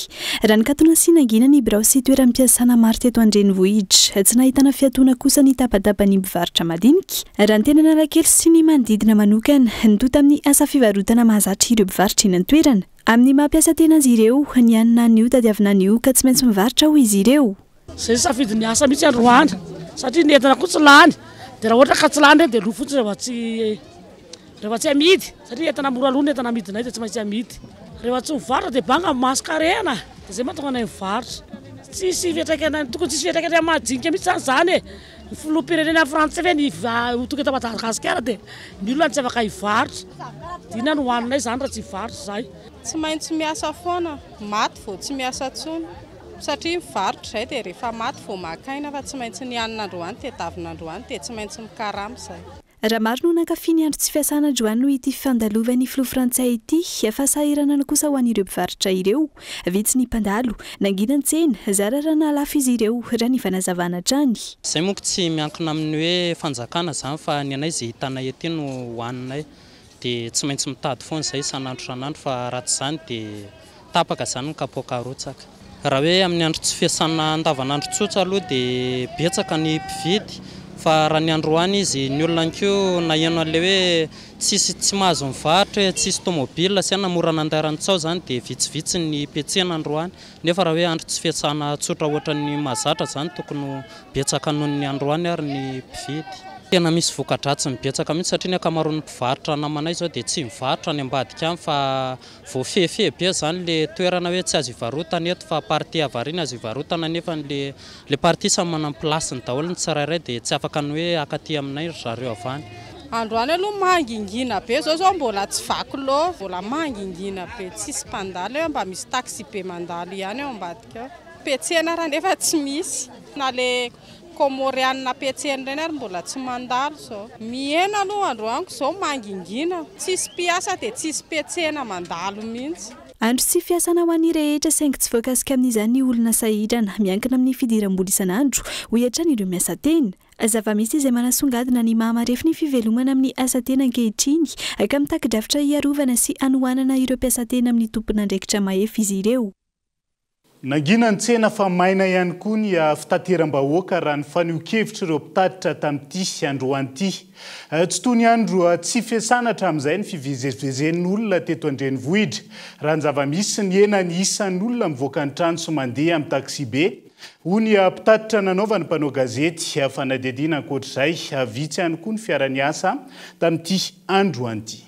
Raha nikatona sy nangina ny birao sy toeram-piasana maro teto an-drenivohitra, tsy nahitana fiatoana kosa ny tapatapan'ny mpivarotra madinika. Raha ny teny Analakely sy ny manodidina manokana, nitohy tamin'ny asa fivarotana mahazatra ireo mpivarotra eny an-toerana. Amin'ny maha-mpiasa tena azy ireo, ny hanina anio tadiavina anio ka tsy maintsy mivarotra hoy izy ireo. Zay safidy ny asa mihitsy androany satria ny entana koa tsy lany dia raha ohatra ka tsy lany dia lo fotsiny rehefa tsy amidy satria entana mora aloha ny entana amidinay dia tsy maintsy amidy. Rehefa tsy mivarotra dia banga mason-karena dia zay mahatonga anay mivarotra. Tsisy fiantraikany, tokony tsisy fiantraikany amin'ny majinika mihitsy zany zany e. Ny filoham-pirenena frantsay ve ny ho tonga eto Madagasikara dia ny olona tsy afaka hivarotra. Dia inona no hohaninay zany raha tsy hivarotra zahay? Tsy maintsy miasa foana, maty vao tsy miasa intsony satria mivarotra izay dia rehefa maty vao maka aina fa tsy maintsy ny hanina androany tadiavina androany dia tsy maintsy mikarama izay. Raha maro no nankafy ny andro tsy fiasana androany noho ity fandalovan'ny filoha frantsay ity, fahasahiranana kosa ho an'ireo mpivarotra ireo. Vitsy ny mpandalo, nangina ny tsena, zara raha nahalafo izy ireo raha ny fanazavana hatrany. Izay monko tsy miankina amin'ny hoe fanjakana izany fa ny anay izay hitanay aty no hohaninay dia tsy maintsy mitady foana izay isan'andro isan'andro fa raha tsy izany dia tapaka izany ny kapoaka arotsaka. Raha hoe amin'ny andro tsy fiasana andavanandro tsotra aloha dia betsaka ny mpividy fa raha ny androany izy ny olona ihany koa naheno an'ilay hoe tsisy tsy mahazo mivarotra e, tsisy tomobile sy mora nandairany tsao izany dia vitsivitsy ny mpiantsena androany nefa raha hoe andro tsy fiasana tsotra ohatran'ny mahazatra izany tokony ho betsaka noho ny androany ary ny mpividy. Tena misy voka-dratsiny betsaka mihitsy satria ny ankamaroan'ny mpivarotra namanay izao dia tsy mivarotra any ambadika any fa voafehifehy be izany le toerana hoe tsy azo ivarotana eto fa partie avarina azo ivarotana nefa le partie samy manana place-ny daholo ny tsirairay dia tsy afaka ny hoe akaty aminay ry zareo avy any. Androany aloha mangingina be zao zao mbola tsy vaky loha, mbola mangingina be tsisy mpandalo eo, mba misy taxi be mandalo ihany eo ambadika eo. Mpiantsena raha nefa tsy misy na le Komorianina mpiantsena ireny ary mbola tsy mandalo zao. Mihena aloha androaniko zao mangingina, tsisy mpiasa dia tsisy mpiantsena mandalo mihitsy. Andro tsy fiasana ho an'ny rehetra saingy tsy voakasika amin'izany ny olona sahirana miankina amin'ny fidiram-bola isan'andro, hoy hatrany ireo miasa tena. Zava-misy izay manasongadina ny maha marefo ny fivelomana amin'ny asa tena ankehitriny ka mitaky drafitra hiarovana sy hanohanana ireo mpiasa tena amin'ny tompon'andraikitra mahefa izy ireo. Nangina ny tsena fa maina ihany koa ny fitateram-bahoaka raha ny fanehoan-kevitr'ireo mpitatitra tamin'ity androany ity. Tsy toy ny andro tsy fiasana hatramin'izay ny fivezivezen'olona teto an-drenivohitra. Raha ny zava-misy, nihena ny isan'olona mivoaka ny trano sy mandeha amin'ny taksibe, hoy ny mpitatitra nanaovan'ny mpanao gazety fanadihadiana. Ankoatra izay, vitsy ihany koa ny fiara niasa tamin'ity androany ity.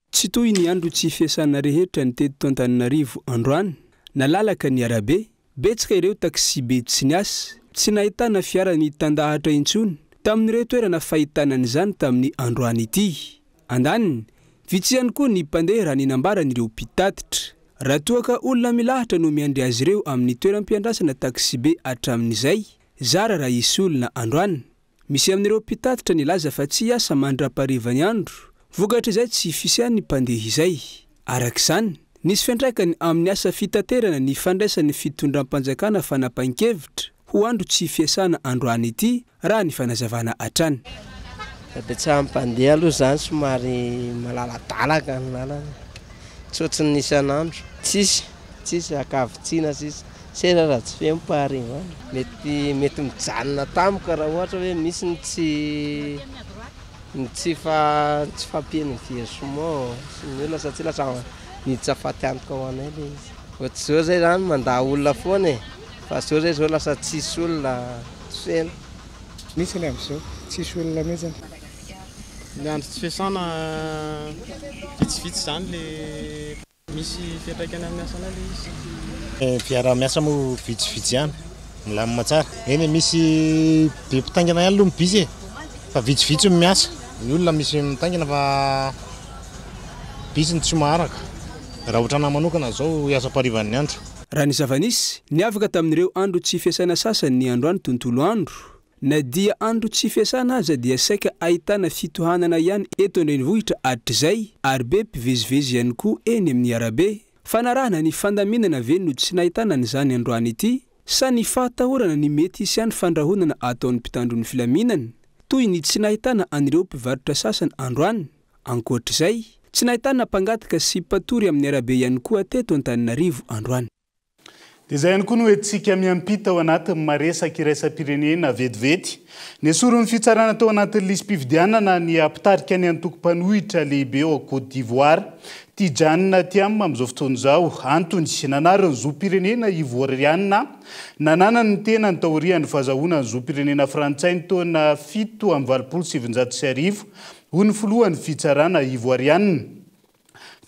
Tsy toy ny andro tsy fiasana rehetra ny teto Antananarivo androany, nalalaka ny arabe, betsaka ireo taksibe tsy niasa, tsy nahitana fiara nitandahatra intsony tamin'ireo toerana fahitana an'izany tamin'ny androany ity. Andaniny, vitsy ihany koa ny mpandeha raha ny nambaran'ireo mpitatitra. Raha toa ka olona milahatra no miandry azy ireo amin'ny toeram-piandrasana taksibe hatramin'izay, zara raha hisy olona androany. Misy amin'ireo mpitatitra nilaza fa tsy hiasa mandra-paharivan'ny andro, vokatr'izay tsy fisian'ny mpandeha izay. Araka izany, nisy fiantraikany amin'ny asa fitaterana ny fandraisan'ny fitondram-panjakana fanapahan-kevitra ho andro tsy fiasana androany ity, raha ny fanazavana hatrany. Habetsahan'ny mpandeha aloha izany somary malaladalaka ny lalana, tsy ohatran'ny isan'andro. Tsisy, tsisy ankavitsiana sisa. Sera raha tsy feno pahariva any. Mety mety mijanona tampoka raha ohatra hoe misy ny tsy ny tsy fa tsy fahampian'ny versement sy ny olona satria lasa miditra faty antoka ho anay ilay izy. Ohatr'izao zay zany mandà olona foana e, fa zao zay zao lasa tsisy olona, tsy feno. Mihitsy ny amin'izao, tsisy olona mihitsy. Ny andro tsy fiasana vitsivitsy izany le. Misy fiantraikany amin'ny asanao ilay izy? Ny fiaraha-miasa moa vitsivitsy ihany, milamina tsara. Eny e, misy be mpitaingina ihany aloha ny bus e, fa vitsivitsy no miasa. Ny olona misy mitaingina fa bus no tsy maharaka. Raha ohatranà manokana izao hiasa am-parivan'ny andro. Raha ny zava-nisy, niavaka tamin'ireo andro tsy fiasana sasany ny androany tontolo andro. Na dia andro tsy fiasana aza dia saika ahitana fitohanana ihany eto an-drenivohitra hatrizay ary be mpivezivezy ihany koa eny amin'ny arabe. Fanarahana ny fandaminana ve no tsy nahitana an'izany androany ity sa ny fahatahorana ny mety hisian'ny fandrahonana ataon'ny mpitandro ny filaminana toy ny tsy nahitana an'ireo mpivarotra sasany androany? Ankoatr'izay, tsy nahitana mpangataka sy mpatory amin'ny arabe ihany koa teto Antananarivo androany. Dia izay ihany koa no entintsika miampita ao anatin'ny maresaka iraisam-pirenena vetivety. Nesorin'ny fitsarana tao anatin'ny lisi-pifidianana ny mpitarika ny antoko mpanohitra lehibe ao Côte d'Ivoire, Tidjane Thiam amin'izao fotoana izao. Antony, nanary ny zom-pirenena ivoarianina nananany ny tenany taorian'ny fahazahoana ny zom-pirenena frantsay ny taona 1987, hoy ny filohan'ny fitsarana ivoarianina.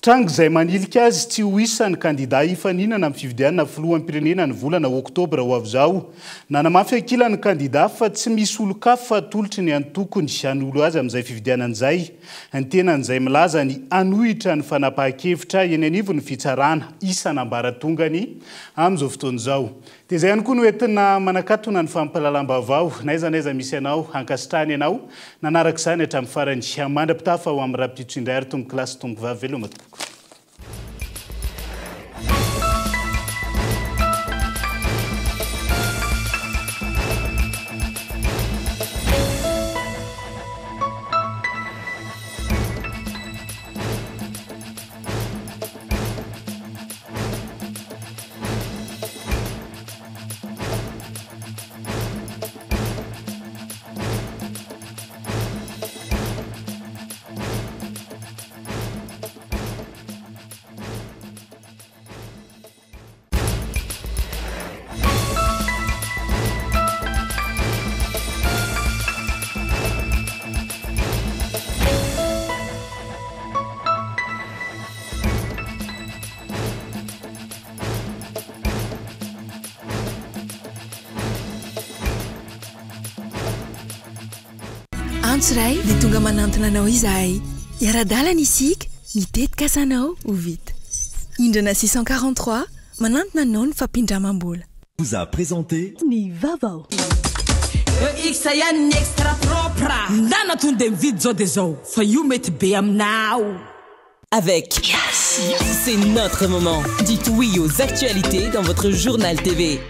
Tranga izay manilika azy tsy ho isan'ny kandidà hifaninana amin'ny fifidianana filoham-pirenena ny volana oktobra ho avy izao. Nanamafy ankilany ny kandidà fa tsy misy olon-kafa atolotry ny antokony hanolo azy amin'izay fifidianana izay. Ny tenany izay milaza ny hanohitra ny fanapahan-kevitra eny anivon'ny fitsarana isan'ambaratongany amin'izao fotoana izao. Dia izay ihany koa no entina manakatona ny fampahalalam-baovao n'aiza n'aiza misy anao, ankasitrahana ianao nanaraka izany hatramin'ny farany. Mandra-pitafa ho amin'ny rahampitso indray ary tompokolahy sy tompokovavy veloma tompoko. Antso iray dia tonga manantona anao izahay. Hiara-dalana isika, ny tetikasanao ho vita. Indrana 643, manantona anao ny fampindramam-bola. Vous a présenté. Ny vaovao. EX ihany ny extra propre. Ndana tonde mividy zao de zao fa io mety be aminao. Avec Yes. C'est notre moment. Dites oui aux actualités dans votre journal TV.